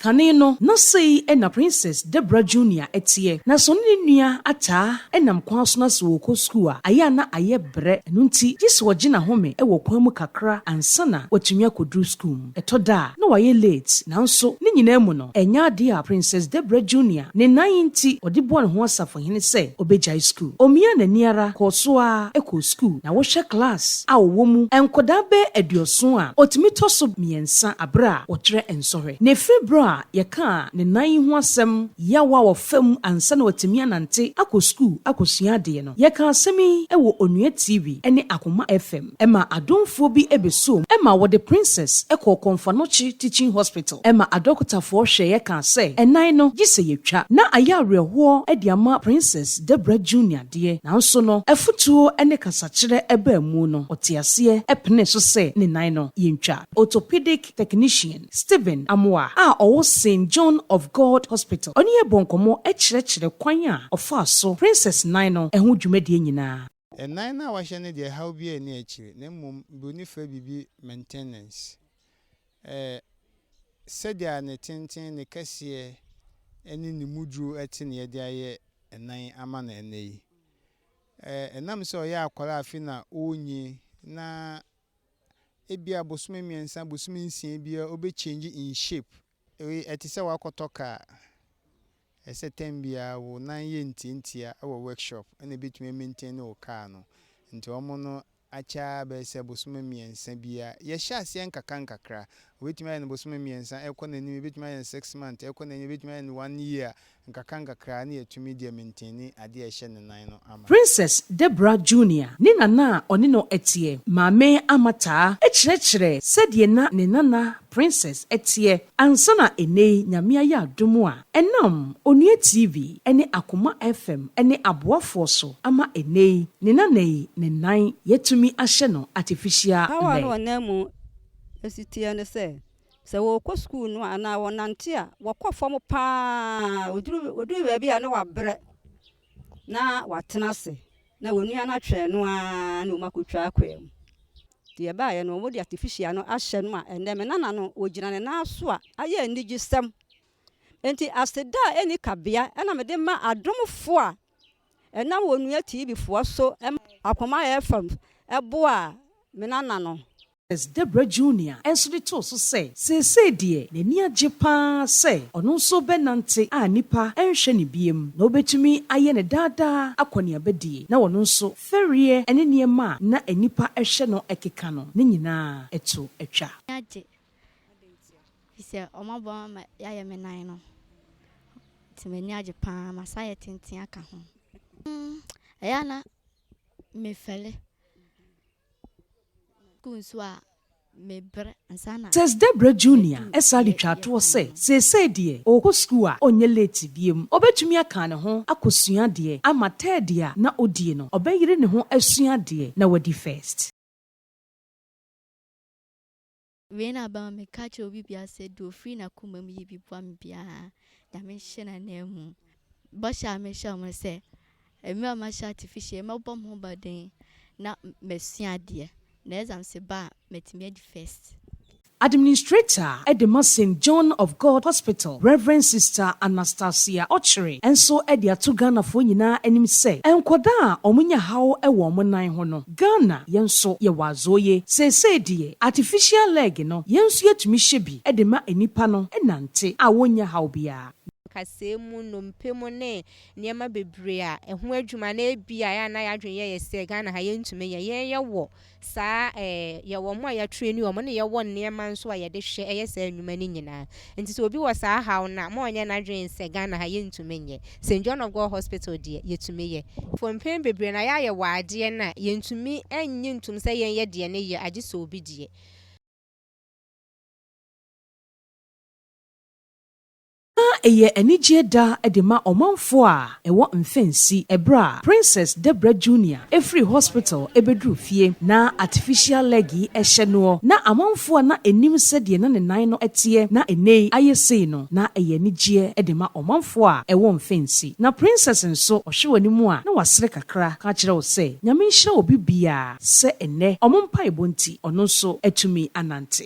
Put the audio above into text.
Kane no, na sei na Princess Deborah Junior teɛ. Na sɛ ɔne ne nua ataa nam kwan so na sɛ wɔrekɔ sukuu a, ayɛ a na ayɛ brɛ. Ɛno nti, gye sɛ ɔgye n'ahome wɔ kwan mu kakra ansa na watumi akɔduru sukuu mu. Ɛtɔ da a, na wayɛ late. Nanso, ne nyinaa mu no, ɛnyɛ adeɛ a Princess Deborah Junior ne nan nti ɔde bɔɔ ne ho asafohene sɛ ɔbɛgyae sukuu. Ɔmiaa n'ani ara kɔɔ so ara kɔɔ sukuu, na wohwɛ class a ɔwɔ mu, nkwadaa bɛyɛ 70 a, ɔtumi tɔ so mmiɛnsa berɛ a wɔtwerɛ nsɔhwɛ. Na ɛfiri berɛ a yɛkaa ne nan yi ho asɛm, yaw a ɔfa mu ansa na watumi anante akɔ sukuu akɔsua adeɛ no, yɛkaa asɛm yi wɔ Onua TV ne Akoma FM ma adomfoɔ bi bɛsoo mu ma wɔde Princess kɔɔ Komfo-Anokye Teaching Hospital ma adɔkotafoɔ hwɛeɛ kaa sɛ ɛnan no gye sɛ yɛtwa. Na ayɛ awerɛhoɔ de ama Princess Deborah Junior deɛ, nanso no afotuo ne kasakyerɛ baa mu no, ɔte aseɛ penee so sɛ ne nan no yɛntwa. Orthopedic technician Stephen Amoah a ɔwɔ Saint John of God Hospital, ɔne yɛn bɔɔ nkɔmmɔ kyerɛkyerɛ kwan a ɔfaa so Princess nan no ho dwumadie nyinaa. Ɛnan no a wahyɛ no deɛ haw biara nni akyire na mmom buroni frɛ biribi maintenance. Ɛɛ sɛdeɛ ne tenten, ne kɛseɛ ne ne mu duro te na yɛde ayɛ ɛnan ama no ɛnnɛ yi. Ɛɛ ɛnam sɛ ɔyɛ akwadaa afe na ɔrenyin na ebia bosome 3, bosome 6 biara ɔbɛ change in shape. Wei ɛte sɛ wakɔtɔ kaa. Ɛsɛ time biara wo nan yɛ ntiantia wɔ workshop ɛna ebɛtumi maintain wo kaa no. Nti wɔn no akyɛ ara bɛyɛ sɛ bosome 3 biara. Yɛhyɛ aseɛ nkakra nkakra. Obɛtumi ayɛ no bosome 3 ɛkɔ n'anim, ebɛtumi ayɛ no 6 months ɛkɔ n'anim, ebɛtumi ayɛ no one year nkakra nkakra na yɛtumi de maintain adeɛ a ɛhyɛ ne nan no ama. Princess Deborah Junior ne nana a ɔne no teɛ, Maame Amataa, kyerɛkyerɛ sɛdeɛ na ne nana Princess teɛ ansa na ɛnnɛ yi Nyame ayɛ adom a ɛnam Onua TV ne Akoma FM ne aboafoɔ so ama ɛnnɛ yi ne nana yi ne nan yɛtumi ahyɛ no artificial Haw a leg. na ɔnam mu esi teɛ ne sɛ, sɛ wɔrekɔ sukuu no anaa wɔnante a, wɔkɔ fam paa. Oduru baabi a na wabrɛ na watena ase na wɔn nua no atwɛn no ara na wɔn akɔtwa akwan mu. Nti yɛbaeɛ no, wɔde artificial no ahyɛ no a ɛnnɛ me nana no ogyina ne nan so a ayɛ anigyesɛm. Nti aseda a ɛnni kabea ɛna mede ma adomfoɔ a ɛnam wɔn nua TV foɔ so, Akoma FM ɛboa me nana no. Deborah Junior nso de too so sɛ seesei deɛ n'ani agye paa sɛ ɔno nso bɛnante a nipa nhwɛ ne biem na obetumi ayɛ ne daadaa akɔneabadie na ɔno nso fɛreɛ ne nneɛma a na nipa hwɛ no keka no ne nyinaa ɛto atwa. Agye fi sɛ ɔmo aboa ma yɛayɛ me nan no, nti m'ani agye paa. Masa yɛ tenten aka ho. Ɛyɛ a na mefɛle sukuu nso a mebrɛ ansa na. Princess Deborah Junior ɛsa de twa toɔ sɛ seesei deɛ ɔrekɔ sukuu a ɔnyɛ late biem, ɔbɛtumi aka ne ho akɔsua adeɛ ama third a na ɔdie no ɔbɛyere ne ho asua adeɛ na wadi first. Wei na aba ma meka kyerɛ obi bia sɛ deɛ ofiri n'akoma mu yi bi boa me biara, Nyame nhyɛ n'anan mu. Bɔhyɛ a mehyɛ wɔn sɛ mmerɛ a mahyɛ artificial, mɛbɔ me ho mmɔden na masua adeɛ na exams ba a, matumi adi first. Administrator de ma St John of God Hospital, Reverend Sister Anastasia Ɔkyere, nso de ato Ghanafoɔ nyinaa anim sɛ nkwadaa a wɔnya haw wɔ wɔn nan ho no, Ghana yɛn nso yɛwɔ azooye. Seesei deɛ artificial leg no yɛn nso yɛtumi hyɛ bi de ma nnipa no nante a wɔnnya haw biara. Kasɛɛ mu, nnompe mu ne nneɛma bebree a ɛho adwuma na ebi a yɛa na yɛadwene yɛyɛ sɛ Ghana ha yɛntumi yɛ. Yɛn yɛwɔ saa yɛwɔ mo a yɛatrain wɔn ne yɛwɔ nneɛma nso a yɛde hwɛ ɛyɛ saa nnwuma no nyinaa. Nti sɛ obi wɔ saa haw no a, ma ɔnyɛ n'adwene sɛ Ghana ha yɛntumi nyɛ. St John of God Hospital deɛ, yɛtumi yɛ. For mpɛn bebree na yɛayɛ wɔ adeɛ no a yɛntumi nnye ntom sɛ yɛnyɛ deɛ ne yɛ agye sɛ obi deɛ. Na ɛyɛ anigyeɛ da de ma ɔmanfoɔ a ɛwɔ Mfɛnsi ɛberɛ a Princess Deborah Junior ɛfiri hospital ɛbɛduru fie na artificial leg yi ɛhyɛ noɔ, na amanfoɔ a na ɛnim sɛdeɛ na ne nan no ɛteɛ na ɛnɛ yi ayɛ sei no, na ɛyɛ anigyeɛ de ma ɔmanfoɔ a ɛwɔ Mfɛnsi. Na Princess nso ɔhwɛ w'anim a na wasere kakra ka kyerɛ wo sɛ Nyame nhyira obi biara sɛ ɛnnɛ ɔmo mpaebɔ nti ɔno nso atumi anante.